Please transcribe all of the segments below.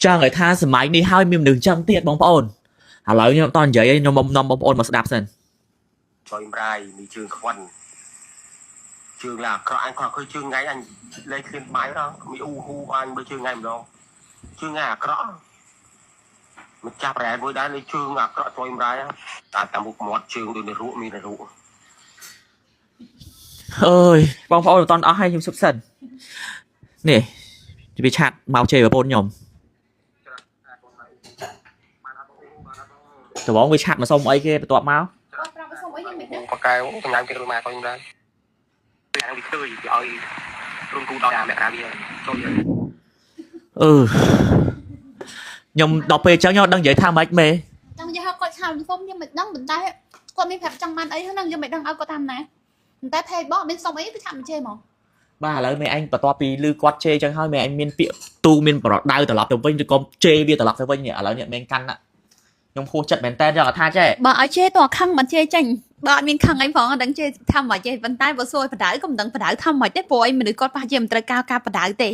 ចង់ឲ្យថាសម័យនេះហើយមានមនុស្សចឹងទៀតបងប្អូនឥឡូវខ្ញុំអត់តនិយាយទេខ្ញុំនាំបងប្អូនមកស្ដាប់សិន ចុយម្រាយមានជើងខ្វិនជើងឡាអាក្រក់អញគាត់ឃើញជើងថ្ងៃអញលេងឃ្លានបាយដល់មានអ៊ូហ៊ូអញមើលជើងថ្ងៃម្ដងជើងថ្ងៃអាក្រក់ម្ចាស់ប្រែមួយដែរលេងជើងអាក្រក់ចុយម្រាយតែតាមមុខមាត់ជើងដូចនៅរក់មានរក់ អើយបងប្អូនមិនតន់អស់ហើយខ្ញុំសុបសិននេះវាឆាតមកជេរប្រពន្ធខ្ញុំដំបងវាឆាតមកសុំអីគេបន្ទាប់មក គាត់ប្រាប់សុំអីខ្ញុំមិនដឹង បកកែវកញ្ញាគេរត់មកចុយម្រាយអានឹងវាខ្ទើយវាឲ្យរុនគូដល់អាមករាវាចូលយើង អឺខ្ញុំដល់ពេលអញ្ចឹងខ្ញុំអត់ដឹងនិយាយថាម៉េចមេ ចង់និយាយថាគាត់ឆាលសុំខ្ញុំមិនដឹងប៉ុន្តែគាត់មានប្រាប់ចង់បានអីហ្នឹងខ្ញុំមិនដឹងឲ្យគាត់តាមណាប៉ុន្តែ page បងមានសុំអីគឺឆាប់មិនជេរហ្មង បាទឥឡូវមេឯងបន្ទាប់ពីលឺគាត់ជេរអញ្ចឹងហើយមេឯងមានពាក្យទូមានប្រដៅត្រឡប់ទៅវិញឬក៏ជេរវាត្រឡប់ទៅវិញនេះឥឡូវនេះមេកាន់ណាខ្ញុំហួសចិត្តមែនតើចង់ថាចេះ បើឲ្យជេរតើខឹងមិនជេរចេញបើអត់មានខឹងអីផងអត់ដឹងជេរថាម៉េចទេប៉ុន្តែបើសួរឲ្យបដៅក៏មិនដឹងបដៅថាម៉េចទេព្រោះអីមនុស្សគាត់ប្រហែលជាមិនត្រូវការការបដៅទេ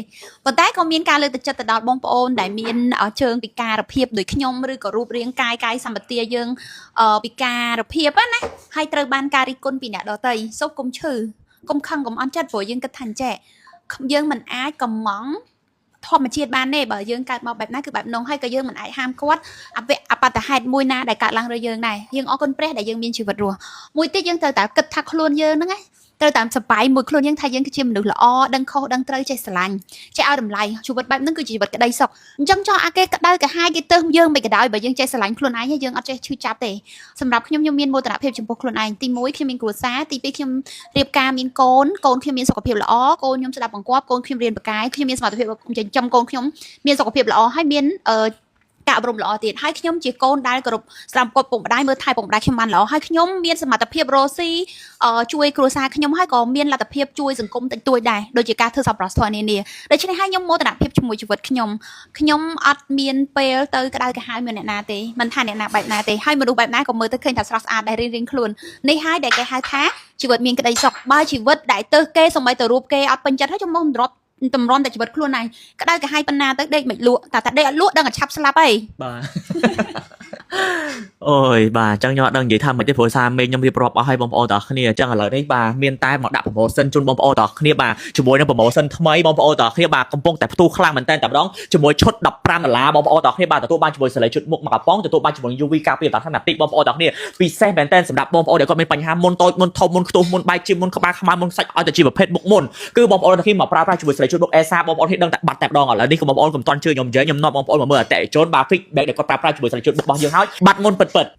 ប៉ុន្តែក៏មានការលើកទឹកចិត្តទៅដល់បងប្អូនដែលមានជើងពិការភាពដូចខ្ញុំឬក៏រូបរាងកាយកាយសម្បទាយើងពិការភាពណាហើយត្រូវបានការរិះគន់ពីអ្នកដទៃសូមកុំឈឺកុំខឹងកុំអន់ចិត្តព្រោះយើងគិតថាអញ្ចេះយើងមិនអាចកំងធម្មជាតិបានទេបើយើងកើតមកបែបណាគឺបែបនោះហើយក៏យើងមិនអាចហាមគាត់អវអបតហេតុមួយណាដែលកើតឡើងលើយើងដែរយើងអរគុណព្រះដែលយើងមានជីវិតរស់មួយទៀតយើងត្រូវតែគិតថាខ្លួនយើងហ្នឹងណាត្រូវតាមសបាយមួយខ្លួនយើងថាយើងគឺជាមនុស្សល្អដឹងខុសដឹងត្រូវចេះស្រឡាញ់ចេះឲ្យតម្លៃជីវិតបែបហ្នឹងគឺជាជីវិតក្តីសុខអញ្ចឹងចង់អាគេក្តៅកាហាយគេទៅយើងមិនក៏ដោយបើយើងចេះស្រឡាញ់ខ្លួនឯងយើងអត់ចេះឈឺចាប់ទេសម្រាប់ខ្ញុំខ្ញុំមានមោទនភាពចំពោះខ្លួនឯងទី1ខ្ញុំមានគ្រួសារទី2ខ្ញុំរៀបការមានកូនកូនខ្ញុំមានសុខភាពល្អកូនខ្ញុំស្ដាប់បង្គាប់កូនខ្ញុំរៀនបកាយខ្ញុំមានសមត្ថភាពចិញ្ចឹមកូនខ្ញុំមានសុខភាពល្អហើយមានអឺការអប់រំល្អទៀតហើយខ្ញុំជាកូនដែលគោរពស្ដាប់គាត់ពុកម្ដាយមើលថែពុកម្ដាយខ្ញុំបានល្អហើយខ្ញុំមានសមត្ថភាពរកស៊ីជួយគ្រួសារខ្ញុំហើយក៏មានលទ្ធភាពជួយសង្គមតិចតួចដែរដូចជាការធ្វើសប្បុរសធម៌នានាដូច្នេះហើយខ្ញុំមោទនភាពជាមួយជីវិតខ្ញុំខ្ញុំអត់មានពេលទៅក្តៅក្រហាយមានអ្នកណាទេមិនថាអ្នកណាបែបណាទេហើយមនុស្សបែបណាក៏មើលទៅឃើញថាស្រស់ស្អាតដែររៀងៗខ្លួននេះហើយដែលគេហៅថាជីវិតមានក្តីសុខបើជីវិតដែលទៅគេសំបីទៅរូបគេអត់ពេញចិត្តហើយខ្ញុំមកសម្រាប់តម្រាំតែជីវិតខ្លួនឯងក្តៅក្រហាយប៉ុណ្ណាទៅដេកមិនលក់តែតែដេកអត់លក់ដឹងតែឆាប់ស្លាប់ហើយ បាទ អូយបាទអញ្ចឹងខ្ញុំអត់ដឹងនិយាយថាមិនទេព្រោះសារមេខ្ញុំរៀបរាប់អស់ឲ្យបងប្អូនទាំងអស់គ្នាអញ្ចឹងឥឡូវនេះបាទមានតែមកដាក់ promotion ជូនបងប្អូនទាំងអស់គ្នាបាទជាមួយនឹង promotion ថ្មីបងប្អូនទាំងអស់គ្នាបាទកំពុងតែផ្ទុះខ្លាំងមែនតើតែម្ដងជាមួយឈុត15ដុល្លារបងប្អូនទាំងអស់គ្នាបាទទទួលបានជាមួយសាឡេជុតមុខមកកំប៉ុងទទួលបានជាមួយ UV ការពារតាមអាទិបងប្អូនទាំងអស់គ្នាពិសេសមែនតើសម្រាប់បងប្អូនដែលគាត់មានបញ្ហាមុនតូចមុនធំមុនខ្ទុះមុនបែកជាមុនក្បាលខ្មៅមុនសាច់ឲ្យតែជាប្រភេទមុខមុនគឺបងប្អូនទាំងគ្នាមកប្រើប្រាស់ជាមួយសាឡេជុតមុខអេសាបងប្អូនគ្នាដឹងតែបាត់តែម្ដងឥឡូវនេះក៏បងប្អូនកុំតន់ជឿខ្ញុំនិយាយខ្ញុំនាំបងប្អូនមកមើលអតិថិជនបាទ feedback ដែលគាត់ប្រើប្រាស់ជាមួយសាឡេជុតមុខរបស់យើងហើយបាត់មុនពិតៗ។